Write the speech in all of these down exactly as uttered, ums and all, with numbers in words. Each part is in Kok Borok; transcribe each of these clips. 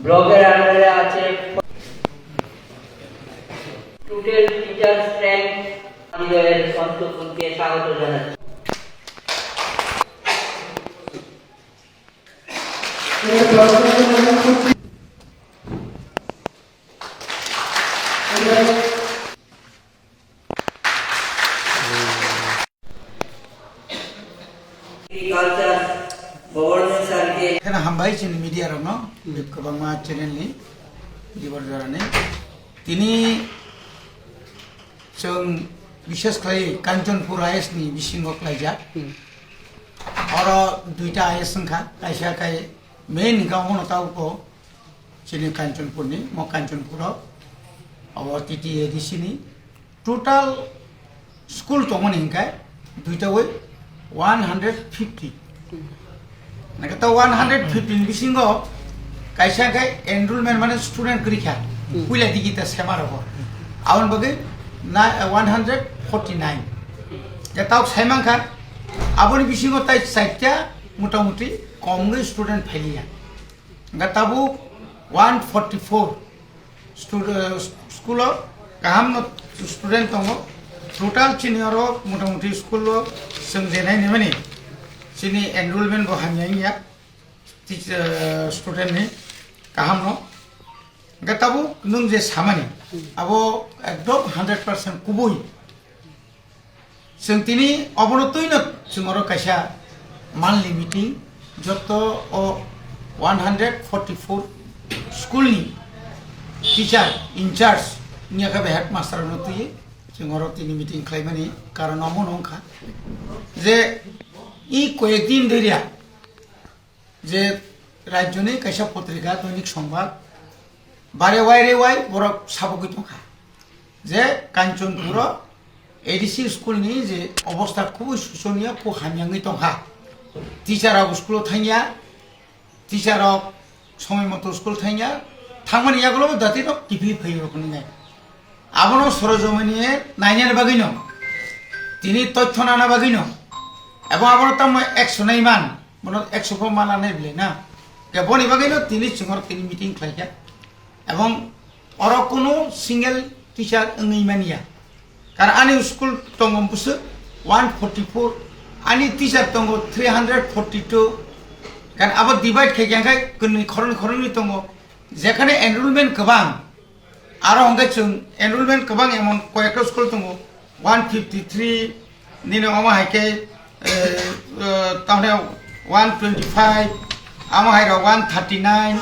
ব্লকের আন্ডারে আছে টোটাল টিচার স্ট্রেংথ। হৃদয়ের কণ্ঠকুঞ্জে স্বাগত জানাচ্ছি। Agriculture, government service. Kheno hambai chini media rokno, kwbangma channel ni, dibor jorani. Tini chwng bishes khlai Kanchanpur I S ni bisingo khlaijak. Hmm. Oro duita I S wngkha, kaisa kai main wngkha omono tabukbo chini Kanchanpur ni, mo Kanchanpur o, abo T T A D C ni total school tongmani hinkhe duita oi one hundred fifty. Nangkhe ta one hundred fifty ni bisingo kaisa khe enrollment mane student kwrwi kha, hmm, puila digi ta sema rogo. Aboni bagwi na, one hundred forty nine. Khe tabuk sai mankha, aboni bisingo tai chaita motamuti komgwi student phailiya. Hingkhe tabuk one forty four stud-, eh, school o kaham no student tongo. Total chini oro motamuti school o chwng je nai nimani chini enrollment bo hamya wngya, teach-, eh, student ni kaham no. Hingkhe tabuk nwng je samani abo ekdom hundred percent kubui. Chwng tini obono twino chwng oro kaisa monthly meeting, joto o one hundred forty four school ni teacher in charge wngya khe bai headmaster no twiwi chwng oro tini meeting khlaimani karon omono wngkha je i koyek din doriya je rajyoni kaisa potrika Doinik Songbar bare wai re wai borok sabogwi tongkha je Kanchanpuro A D C school ni je obostha khubui shosoniya, khub hamya wngwi tongkha. Teacher rok school o thangya, teacher rok somoi moto school thangya, thangmani yagulo bo dati rok kiphilwi phaiwi rok wngnai. Abono sorojomoni nainani bagwino, tini tothyo nana bagwino, ebo abono tamo ekso nai man, bono ekso pho mana nai bwlai na. Khe boni bagwino tini chwng oro tini meeting khlaikha. Ebong oro kunu single teacher wngwi manya. Karon ani school tongo bwswk one forty four, ani teacher tongo three hundred forty two. Karon abo divide khaikha khe kwnwi khoroknwi khoroknwi tongo. Jekhane enrollment kwbang, aro hwnkhe chwng enrollment kwbang emon koyekta school tongo, one fifty three, nini omo hai khe, eh, eh, tamni one twenty five, amo hai rok one thirty nine,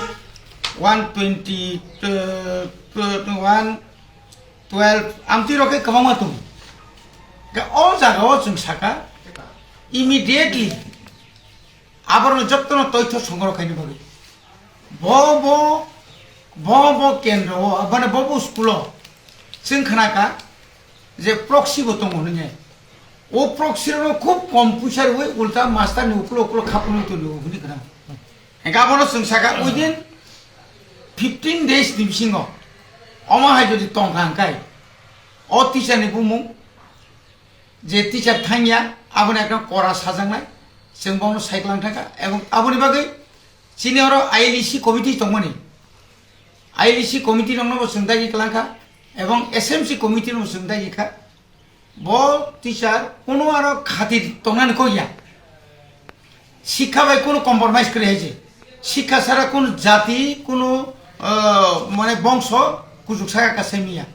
one twenty, eh, one twelve, amtwi rok khe kwbangma tongo. Khe o jaga o chwng saka immediately aborokno jotono toitho songrok khaina bagwi. Bo, bo, bo, bo kendro o, mane bo, bo school o chwng khnakha je proxy bo tongo hwnwi. O proxy rokno khub kom puisa rwui ulta master ni ukulo ukulo khapungwi tongo hwnwi khna. Hingkhe abono chwng saka within fifteen days ni bisingo omo hai jodi tongkha hwnkhe o teacher ni bumung je teacher thangya, aboni ekdom kora sajaknai, chwng bono sai kwlang thangkha, ebong aboni bagwi chini oro I L E C committee tongmani, I L E C committee rokno bo chwng daigi kwlangkha, ebong S M C committee no bo chwng daigi kha. Bo teacher kuno aro khatir tongnani kok ya. Sikha bai kunu compromise kwrwi hai se. Sikha sara kunu jati, kunu, ah, mane bongso kuchuk saka kaisa miya.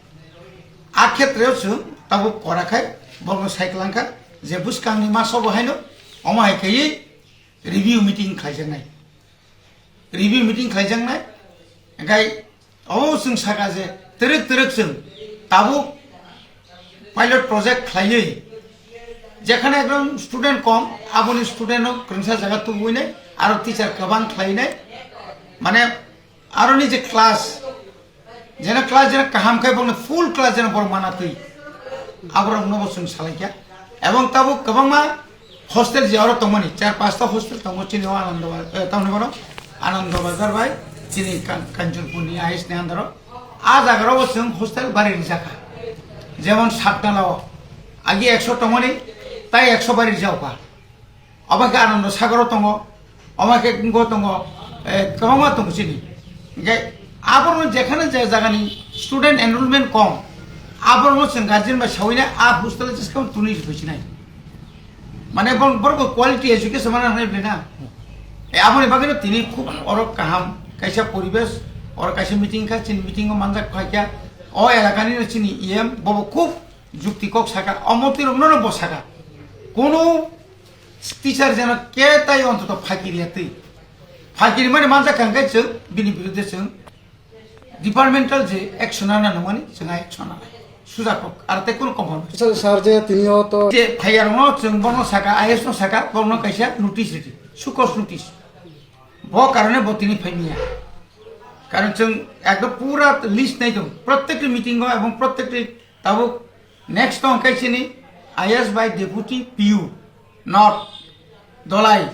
A khetreo chwng tabuk kora khai borokno sai kwlangkha je bwskangni masobo haino omo hai khaiwi review meeting khlaijaknai. Review meeting khlaijaknai. Hingkhai Obo chwng saka je twrwk twrwk chwng tabuk pilot project khlaiwi, jekhane ekdom student kom, aboni student no kwrwngsa jaga tubui nai, aro teacher kwbang khlai nai, mane aroni je class, jena class jena kaham khai bokno full class jena borok mana twi, aborok no bo chwng salai kha. Ebong tabuk kwbangma hostel je oro tongmani, char pasta hostel tongo chini o Anando Ba-, eh, tamni bono Anando Bazar bai chini Kan-, Kanchanpur ni I S ni under o. A jaga rok bo chwng hostel bari rijak kha. Jemon Satnala o agi ekso tongmani, tai ekso bari rijak kha. Obo khe Anando Sagar o tongo, obo khe wngbo tongo, eh, kwbangma tongo chini. Hinkhe aborokno jekhane je jagani student enrollment kom, aborokno chwng guardian bai sawina a hostel-o jeskang tuni rwphaichinai. Mane borok, borok quality education mana hanai bwlai na. E, aboni bagwino tini khub oro kaham kaisa poribesh, oro kaisa meeting kha, chini meeting-o manjak phaikha. O elakani no chini E M bobo khub jukti kok saka, omo twi rokno no bo saka. Kono teacher jeno ke tai ontoto phakiri ya twi. Phakiri mani manjak kha hwnkhe chwng bini biruddhe chwng departmental je action ana nangmani chwng action ana. Suja kok, ar tei kono compromise. Sir, sir je tini o to je phaiya rokno chwng bono saka, I S no saka, bono kaisa notice ridi. Show cause notice. Bo karone bo tini phaimiya. Karon chwng ekdom pura list nai tong. Protekti meeting o ebong protekti tabuk next tong kai chini I S by deputy P U, not Dolai.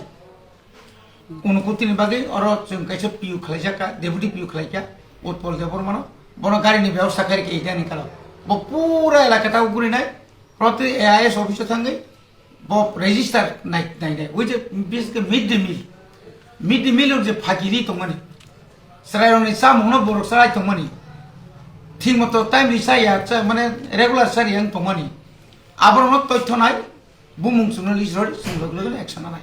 Unukutini bagwi oro chwng kaisa P U khwlaijak kha, deputy P U khwlaikha, Utpal Debbarmano. Bono garini bebosta khairikha idani kalo. Bo pura elaka tabuk gurinai, proti A I S office o thangwi, bo register nai, nai, nai. Ui je, bis ke mid day meal. Mid day meal je phakiri tongmani. Chwrairokni chamungno borok chwrai tongmani. Thik moto time ri chaya, cha-, mane regular chari yang tongmani. Aborokno toitho nai, bumung chwngno list rodi, chwng logi logi action nanai.